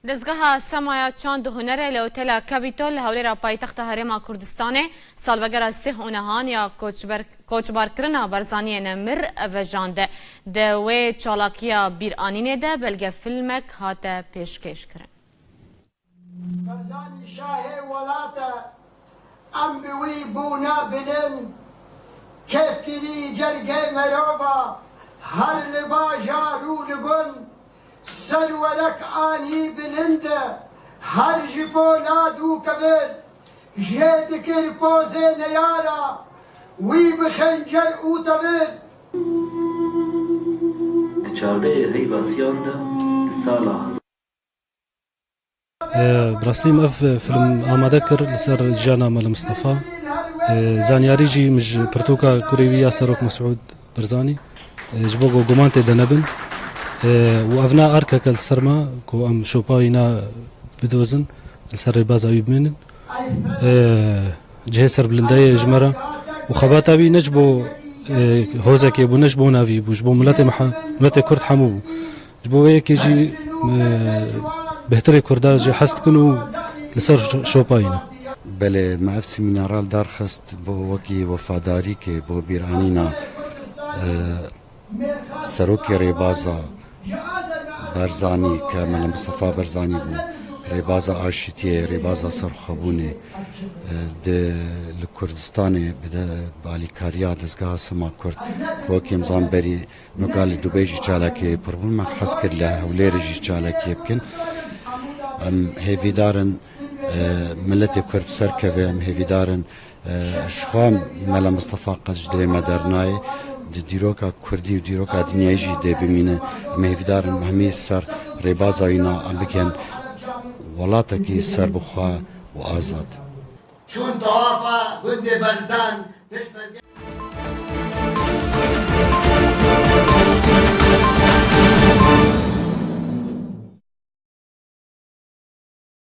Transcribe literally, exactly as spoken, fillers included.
Dezgeha Semaya Çand û Hunerê li Otela Capitol li Hewlêra paytexta Herêma Kurdistanê salvegera sih û nehan ya koçber-, koçbarkirina Barzaniyê Nemir vejande. Di wê çalakiya bîranînê de belgefîlmek hate pêşkêşkirin. Barzanî şahê welat e, em bi wî bûne bilind. Kêfkirî cergê merova, her li bajar û li gund, serwerek anî bilind e, her ji polad û kevir, jê dikir pozê neyara wî bi xencer û tevir. Di çardehê Heyva Siyan de di sala E, bi rastî min ev film amade kir li ser jiyana Mele Mistefa. E, zanyarî jî min ji pirtûka kurê wî ya Serok Mesûd Barzanî, e, ji bo ku guman tê de nebin. E, û ev ne erkeke li ser me ku em şopayî ne bidozin, li ser rêbaza wî bimînin. E, cihê serbilindeyê ji me re û xebata wî ne ji bo, e, hozekê bû, ne ji bo navî bû, ji bo miletê me he-, miletê Kurd hemû bû. Ji bo wê yekê jî, e, bêhtirê Kurda jê hez dikin û li ser şo-, şopayî ne. Belê, me ev semînara li dar xist bo wekî wefadarîkê bo bîranîna, e, serokê rêbaza Barzanî, ke Mele Mistefa Barzanî bû, rêbaza aşîtiyê, rêbaza serxwebûnê, e, di, li Kurdistanê bi de, bi alîkariya Dezgeha Sima Kurd, ku wekî em zan berî Nuka li Dubê jî çalakiyê pir bûn, me hez kir li Hewlêrê jî çalakiyê bikin. Em hêvîdar in, e, miletê Kurd bi ser keve, em hêvîdar in, e, ji xwe Mela Mistefa qet ji dilê me dernayê, di dîroka Kurdî û dîroka dinyayê jî dê bimîne. Em hêvîdar in hemî ser rêbaza wî ne em bikin welatekî serbixwe û azad. Çûn tawafa gundê Barzan, pişt